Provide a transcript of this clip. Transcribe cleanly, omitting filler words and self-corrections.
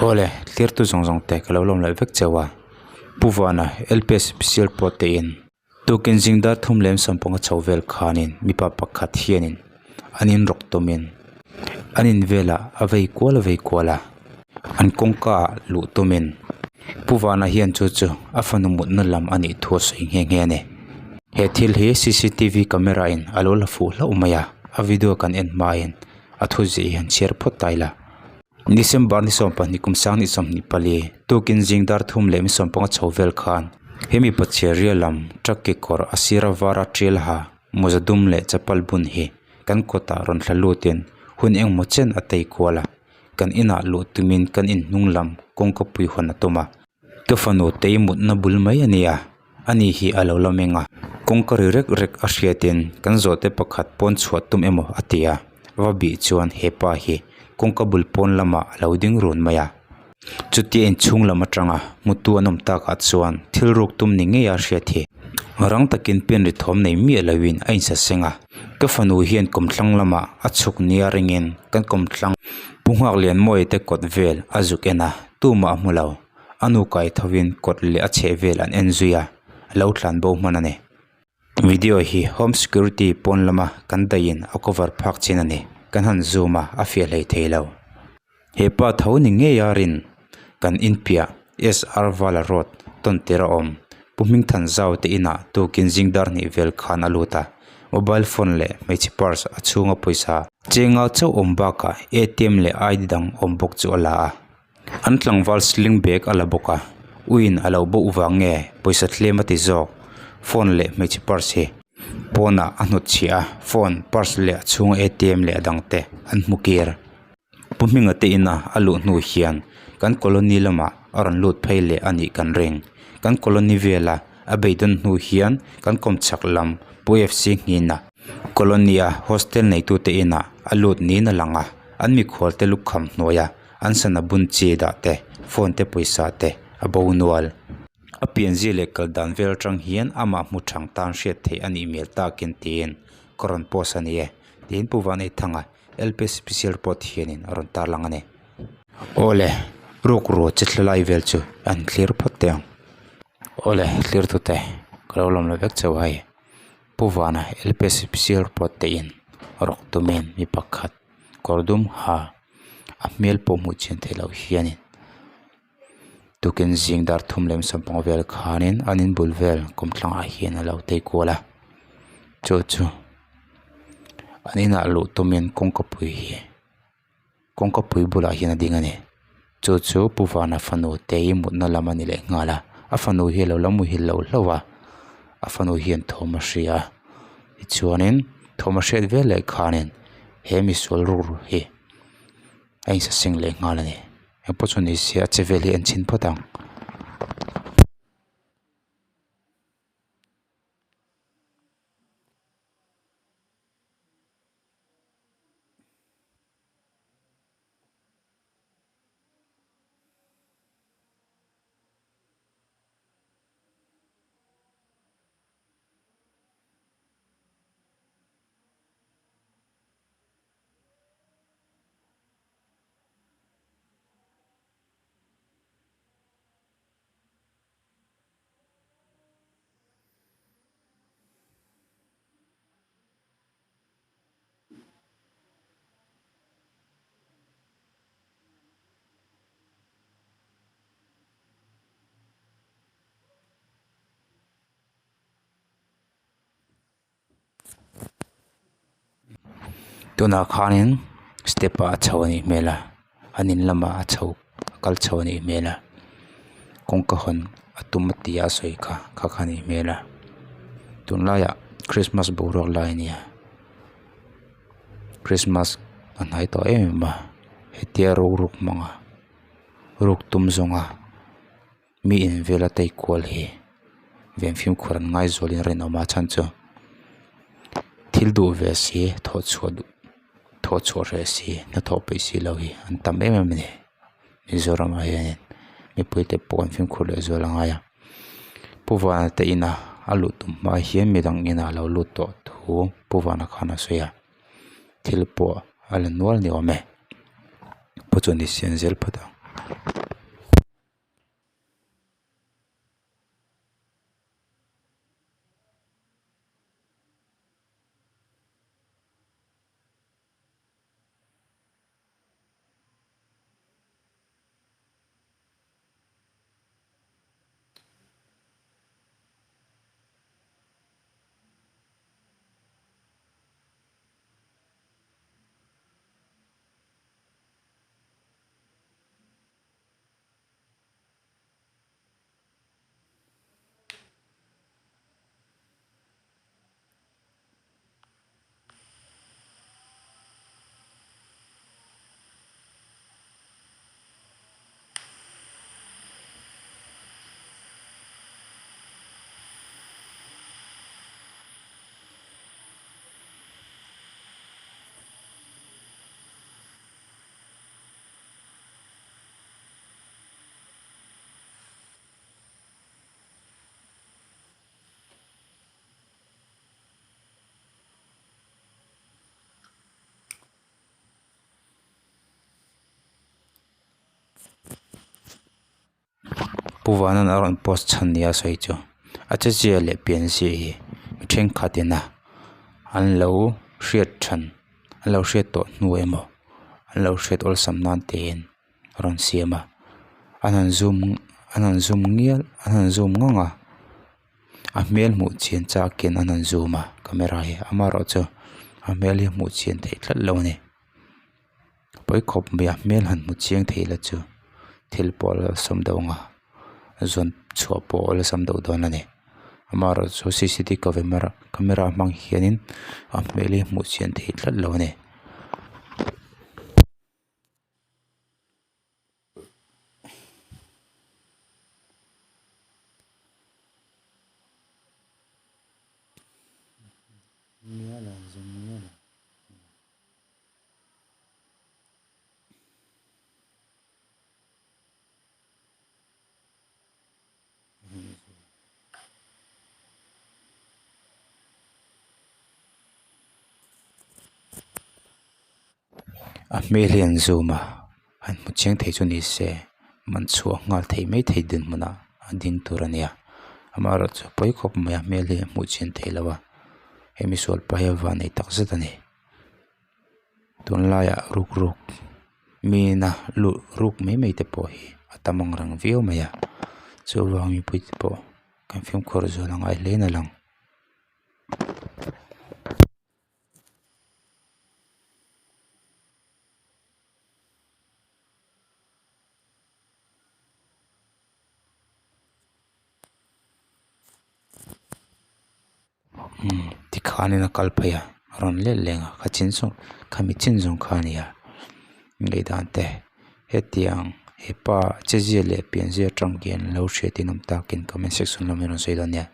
Awle thlir tu zawng zawng te ka lo lawm leh vek cheu a Pu Vana LPS special pawh te in tukin zing dar thum lem sawmpanga chho vel khanin mipa pakhat hianin an in rawk tumin an in velah a vei kual a vei kual a an kawngka ah luh tumin Pu Vana hian chu chu a fanu mutna lam a nih thu a sawi nghe nghe a ni. He thil hi cctv camera in a lo la fuh hlauh mai a a video kan en hmain a thu zih hi han chhiar phawt ta ila. December ni 12 kum sang ni 24 tukin zing dar thum leh mi 15 chho vel khan he mipa chhiar rial lam truck kekawr a sira vara tial ha mawza dum leh chapal bun hi kan kawtah rawn thla lutin hun engmaw chen a tei kual a kan inah luh tumin kan inhnung lam kawngka pui hawn a tum a. Ka fanu tei mutna bul mai a ni a, ani hi a lo la meng a, kawngka ri rek rek a hriatin kan zawhte pakhat pawn chhuah tum emaw a ti a, va bih chuan he pa hi kawngka bul pawn lamah a lo ding run mai a. Chutia inchhung lam atanga hmutu an awm takah chuan thil ruk tum ni ngei a hriat hi rang takin pen ri thawm nei miah loin a insaseng a, ka fanu hian kawmthlang lamah a chhuk nia ringin kan kawmthlang Pu Nghaklianmawia te kawt vel a zuk en a, tumah a hmu lo. A nu kai thovin kawt leh a chheh vel an en zui a, a lo tlan bo hman a ni. Video hi home security pawn lama kan daihin a cover phak chin a ni. Kan han zoom a, a fiah hlei thei lo. He pa tho ni ngei a rin kan inpiah SR Vala Road tawn tir a awm. Pu Hmingthan Zau te inah tukin zing dar hnih vel khan a lut a, mobile phone leh hmeichhe purse a chhunga pawisa chenga chauh awm bakah atm leh id dang awm bawk chu a la a. An tlangval sling bag a la bawk a, uiin a lo bauh vang nge pawisa tlem a ti zawk, phone leh hmeichhe purse hi pawnah a hnawt chhiah a, phone, purse leh a chhunga atm leh a dang te an hmu kir. Pu Hminga te ina a luh hnu hian kan colony lamah a rawn lut phei leh a nih kan ring. Kan colony vela a beidawn hnu hian kan kawmchhak lam Pu FC Nghina colony a hostel neitute inah a lut niin a lang a, an mikhual te lukham hnuaia an sana bun chi dah te, phone te pawisa te a bo nual. A pianzia leh kal dan vel atang hian amah hmu thang tan hriat theih a nih hmel takin tiin ka rawn post a ni e, tiin Pu Vanethanga LP special report hianin a rawn tarlang a ni. Awle, rukru che thla lai vel chu an thlir phawt teh ang. Awle, thlir tute ka lo lawm lo vek chauh hei. Pu Vana LP special report te in rawk tumin mi pakhat kawr dum ha a hmel pawh hmuh chian theih loh hianin tukin zing dar thum leh sawmpanga vel khanin an inbul vel kawmthlang ah hian a lo tei kual a chu chu an inah luh tumin kawngka pui hi kawngka pui bulah hian a ding a ni chu chu pu vana fanu te hi mutna lam a ni leh nghal a a fanu hi a lo la muhil lo hlauh a a fanu hian thawm a hria a tichuanin thawm a hriat vel leh khanin he misual rukru hi a insaseng leh nghal a ni. Engpawh chu ni se a che vel hi en chhin phawt ang. Tunah khanin step ah a chho a nih hmel a an in lamah a chho a kal chho a nih hmel a kawngka hawn a tum a tia a sawi kha kha kha a nih hmel a tunlaiah christmas boruak lai a ni a christmas a hnai tawh em em a hetia ruk hmanga ruk tum zawnga. Mi in vel a tei kual hi ven fimkhur an ngai zualin a rinawm a chhan chu thil duh ve si thawh chhuah duh thawh chhuah hreh si hnathawh peih si loh hi an tam em em a ni Mizoram ah hianin mipui te pawh an fimkhur leh zual a ngai a Pu Vana te ina a luh tum hma hian midang inah a lo lut tawh thu Pu Vana khan a sawi a thil pawh a la nual ni awm e pawh chu ni sian zel phawt ang. Pu Vanan a rawn post chhan nia sawi chu a che zia leh pian zia hi mi thenkhat in a an lo hriat than an lo hriat tawh hnu emaw an lo hriat awlsam nan tiin a rawn siam a an han zoom an han zoom ngial an han zoom ngang a a hmel hmuh chian chak in an han zoom a camera hi amaherawhchu a hmel hi hmuh chian theih tlat lo a ni pawi khawp mai a hmel han hmu chiang thei la chu thil pawh a la sawm deuh ang a zawn chhuah pawh a la sam deuh dawn a ni amaherawhchu c c t camera camera hmang hianin a hmel hi hmuh chian theih tlat lo a ni. A hmel hi an zoom a an hmu chiang thei chu ni se man chhuah nghal theih mai thei dinhmunah a ding tur a nia amaherawhchu pawi khawp mai a hmel hi a hmuh chian theih loh a he misual pa hi a vannei tak zet a ni tunlaiah ruk ruk mi ina luh ruk mai mai te pawh hi a tam ang reng viau mai a chuvang mipui te pawh kan fimkhur zual a ngai hle in a lang. Tikhanin a kal phei a a rawn let leng a kha chin saw khami chin zawng kha a ni a ngaihdan te hetiang hepa che zia leh pian zia atang hian lo hriat in awm takin comment section lamah hian rawn sawi dawn nia.